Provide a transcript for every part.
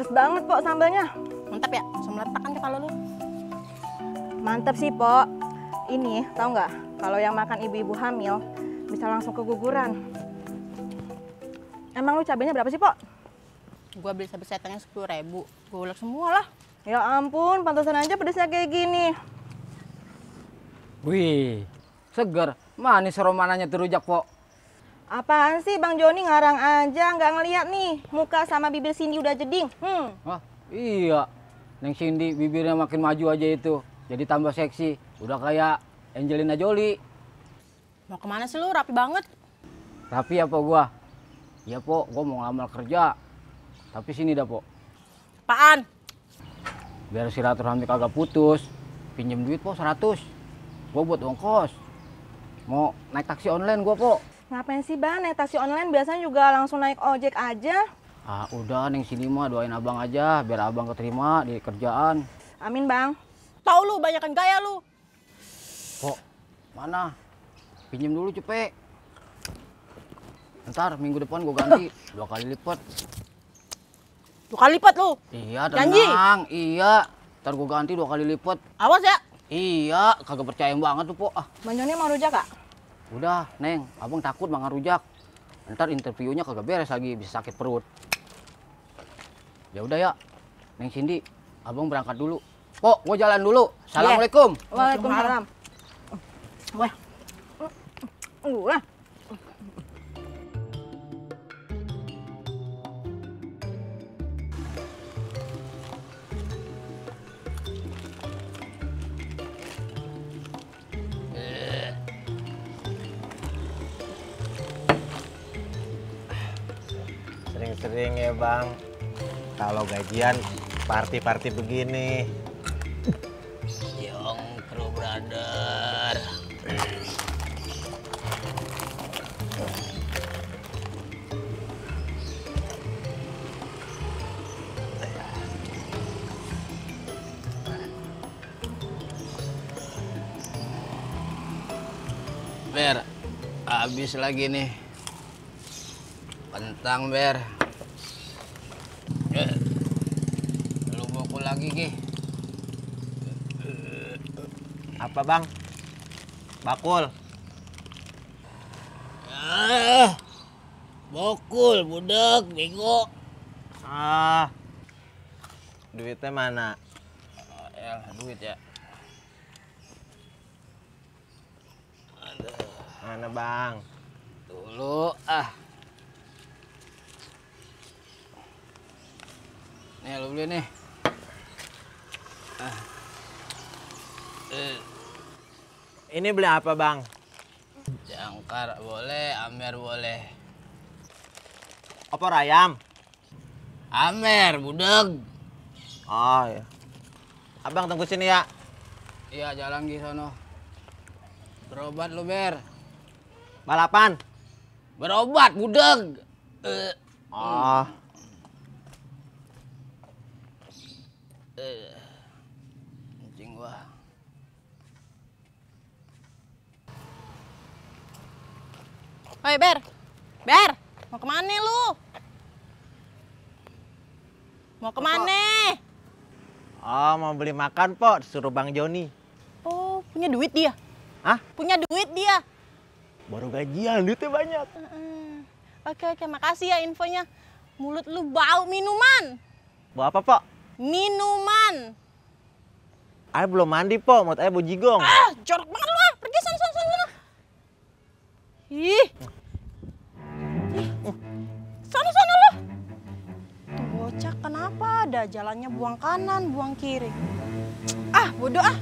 Pedes banget, Pok, sambalnya. Mantap ya? Langsung meletak kan kalau lu. Mantap sih, Pok. Ini, tahu nggak? Kalau yang makan ibu-ibu hamil, bisa langsung keguguran. Emang lu cabenya berapa sih, Pok? Gua beli cabai setengnya 10.000. Gua ulek semua lah. Ya ampun, pantesan aja pedesnya kayak gini. Wih, seger. Manis aromananya tuh rujak, Pok. Apaan sih Bang Joni ngarang aja, nggak ngeliat nih. Muka sama bibir Cindy udah jeding. Hah, iya. Neng Cindy bibirnya makin maju aja itu. Jadi tambah seksi. Udah kayak Angelina Jolie. Mau kemana sih lu? Rapi banget. Rapi apa gua? Iya, Pok, gua mau ngelamar kerja. Tapi sini dah, Pok. Apaan? Biar silaturahmi kagak putus. Pinjem duit, Pok, 100. Gua buat ongkos. Mau naik taksi online gua, Pok. Ngapain sih Bang, naik taksi online biasanya juga langsung naik ojek aja. Ah, udah Neng Cindy mah doain abang aja biar abang keterima di kerjaan. Amin Bang. Tahu lu, banyakan gaya lu. Pok, mana? Pinjem dulu cepet. Ntar minggu depan gua ganti 2 kali lipat. 2 kali lipat lu. Iya, Janji? tenang. Iya. Ntar gua ganti 2 kali lipat. Awas ya. Iya, kagak percaya banget tuh, Pok. Ah, Bang Joni mau rujak gak? udah, Neng. Abang takut makan rujak. Ntar interviewnya kagak beres lagi, bisa sakit perut. Ya udah ya. Neng Cindy, abang berangkat dulu. Pok, gua jalan dulu. Assalamualaikum. Waalaikumsalam. Wah. Wah. Sering-sering ya Bang, kalau gajian party-party begini. Young Crew Brother. Ber, habis lagi nih. Kentang, Ber. Lu bakul lagi, Ki. Apa Bang? Bakul. Bakul, budak, bego. Duitnya mana? Ya, duit ya. Mana Bang? Dulu, ah. Nih, lu beli nih. Ini beli apa Bang? Jangkar boleh, Amer boleh. Opor ayam? Amer, budak. Oh ya. Abang tunggu sini ya. Iya, jalan di sono. Berobat lu, Ber. Balapan? Berobat, budak. Oh. Anjing gua. Oi, Ber. Ber, mau kemana lu? Mau kemana? Oh, mau beli makan, Pok. Suruh Bang Joni. Oh, punya duit dia? Hah? Punya duit dia? Baru gajian, duitnya banyak. Oke, makasih ya infonya. Mulut lu bau minuman. Bawa apa, Pok? Minuman. Ayah belum mandi, Pok. Mau ayah bau jigong. Ah, jorok banget lu. Pergi sana. Ih. Sana lu. Tuh bocah kenapa ada jalannya buang kanan, buang kiri. Ah, bodoh ah.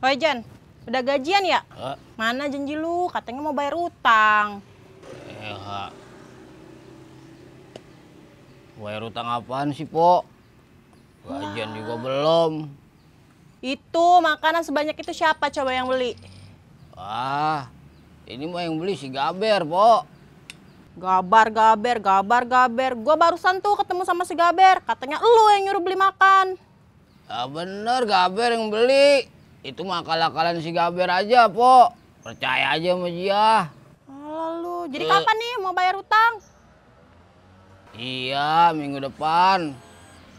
Woi Jan, udah gajian ya? Mana janji lu? Katanya mau bayar utang. Bayar utang apaan sih, Pok? Gajian juga belum. Itu makanan sebanyak itu siapa coba yang beli? Ah, ini mah yang beli si Gaber, Pok. Gabar. Gua barusan tuh ketemu sama si Gaber. Katanya lu yang nyuruh beli makan. Ah, bener, Gaber yang beli. Itu mah akal-akalan si Gaber aja, Pok. Percaya aja sama dia. Alah lu, Oh, jadi kapan nih mau bayar utang? Iya, minggu depan.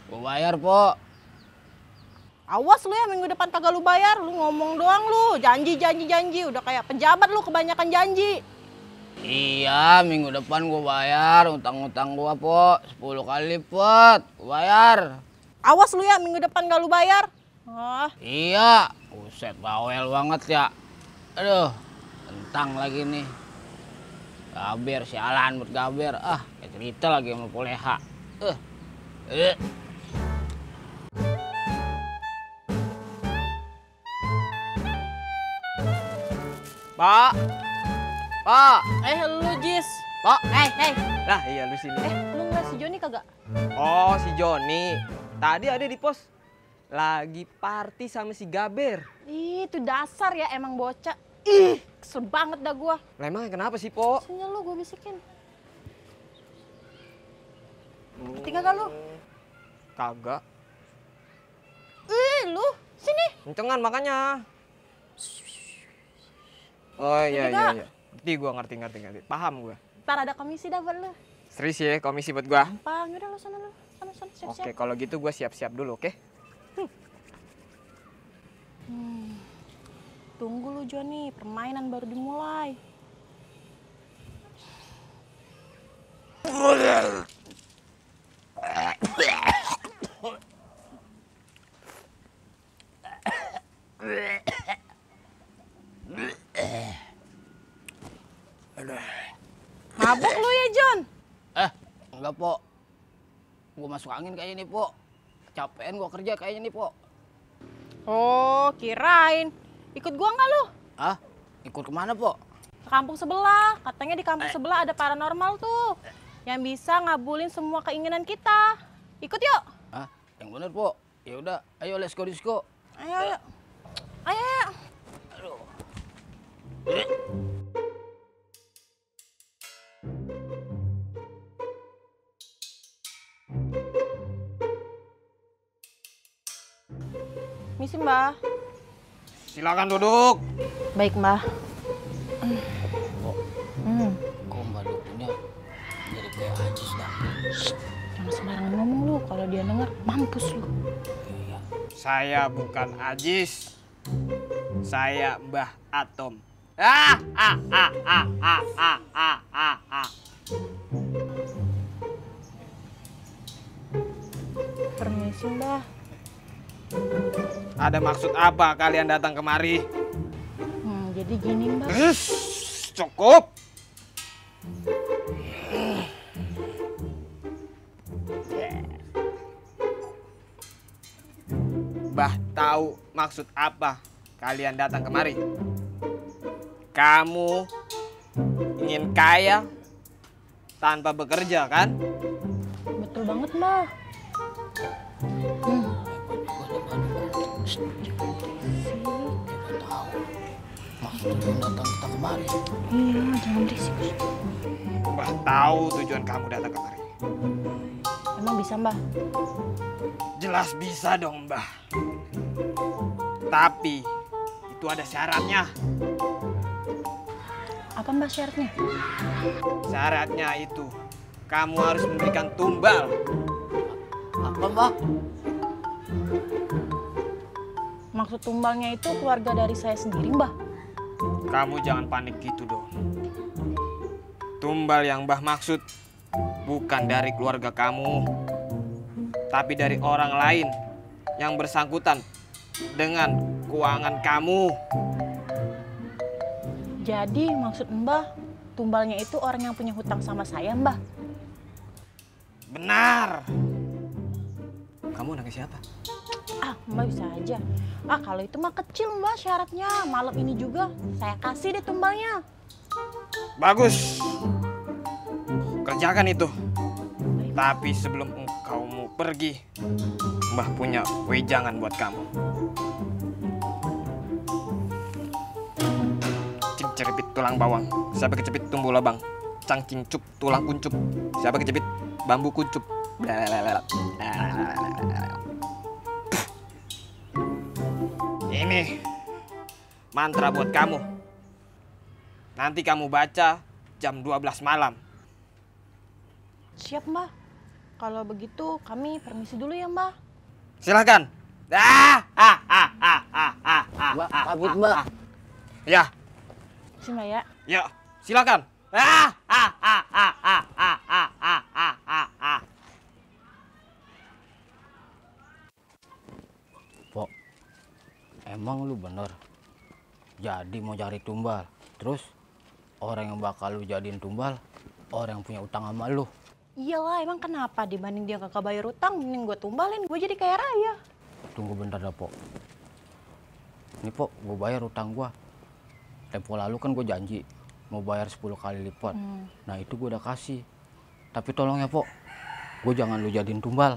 Gua bayar, Po. Awas lu ya, minggu depan kagak lu bayar. Lu ngomong doang lu, janji. Udah kayak pejabat lu, kebanyakan janji. Iya, minggu depan gua bayar utang-utang gua, Po. 10 kali lipat. Gua bayar. Awas lu ya, minggu depan gak lu bayar. Ah, Iya. Buset, bawel banget ya. Aduh, tentang lagi nih. Gaber, sialan buat gaber. Kayak cerita lagi sama Poleha. Pak. Pak. lu Jis. Pak. Hei. Lah, iya lu sini. Lu ngeliat si Joni kagak? Oh, si Joni. Tadi ada di pos. Lagi party sama si Gaber. Ih, itu dasar ya emang bocah. Ih, kesel banget dah gua. Lah emang kenapa sih, Po? Sinyal lu gua bisikin. Ngerti kagak lu? Kagak. Ih, lu sini. Kencengan makanya. Oh iya. Ngerti gua, ngerti. Paham gua. Ntar ada komisi dah buat lu. Serius ya komisi buat gua. Gampang, udah lu sana lu. Sana siap-siap. Oke, kalau gitu gua siap-siap dulu, oke? Tunggu lu Joni, permainan baru dimulai. Mabuk lu ya Jon? Enggak, Po. Gua masuk angin kayaknya nih, Po. Capean gua kerja kayaknya nih, Po. Oh, kirain. Ikut gua nggak lu? Ikut kemana, Po? Ke kampung sebelah. Katanya di kampung sebelah ada paranormal tuh. Yang bisa ngabulin semua keinginan kita. Ikut yuk. Yang bener, Po. Ya udah, ayo let's go disco. Ayo. Aduh. Misi Mbah. Silakan duduk. Baik Mbah. Kok Mbak Dukunya jadi kayak Ajis dah. Jangan sembarangan ngomong lu. Kalau dia denger, mampus lu. Saya bukan Ajis. Saya Mbah Atom. Permisi Mbah. Ada maksud apa kalian datang kemari? Jadi gini Mbah. Cukup. Mbah tahu maksud apa kalian datang kemari. Kamu ingin kaya tanpa bekerja, kan? Betul banget Mbah. Maksudnya datang kita kemari. Iya, jangan berisik. Mbah tahu tujuan kamu datang kemari. Emang bisa Mbah? Jelas bisa dong, Mbah. Tapi itu ada syaratnya. Apa Mbah syaratnya? Syaratnya itu kamu harus memberikan tumbal. Apa, Mbak? Maksud tumbalnya itu keluarga dari saya sendiri Mbah. Kamu jangan panik gitu dong. Tumbal yang Mbah maksud bukan dari keluarga kamu, tapi dari orang lain yang bersangkutan dengan keuangan kamu. Jadi maksud Mbah, tumbalnya itu orang yang punya hutang sama saya Mbah. Benar. Kamu nangis siapa? Mbah bisa aja. Kalau itu mah kecil Mbah syaratnya. Malam ini juga saya kasih deh tumbalnya. Bagus. Kerjakan itu. Tapi sebelum engkau mau pergi, Mbah punya wejangan buat kamu. Cing ceripit tulang bawang, siapa kecepit tumbuh labang. Cang cincuk tulang kuncup, siapa kecepit bambu kuncup. Ini mantra buat kamu. Nanti kamu baca jam 12 malam. Siap, Mbah. Kalau begitu kami permisi dulu ya, Mbah. Silahkan. Mbak, pamit mbak. Ya, Si Mbah ya. ya, silakan. Pok, emang lu bener jadi mau cari tumbal? Terus orang yang bakal lu jadiin tumbal, orang yang punya utang sama lu. Iyalah, emang kenapa dibanding dia kagak bayar utang, mending gue tumbalin, gue jadi kaya raya. Tunggu bentar dah, Pok. Ini, Pok, gue bayar utang gua. Tempo lalu kan gue janji mau bayar 10 kali lipat. Nah, itu gue udah kasih. Tapi tolong ya, Pok, gue jangan lu jadiin tumbal.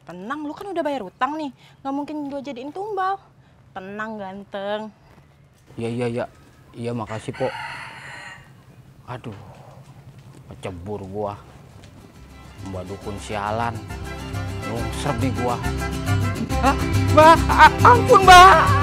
Tenang, lu kan udah bayar utang nih, nggak mungkin gue jadiin tumbal. Tenang, ganteng. Iya, makasih, Pok. Aduh, kecebur gua. Mbak dukun sialan. Lungsrep nih gua. Mbak, ampun, Mbak.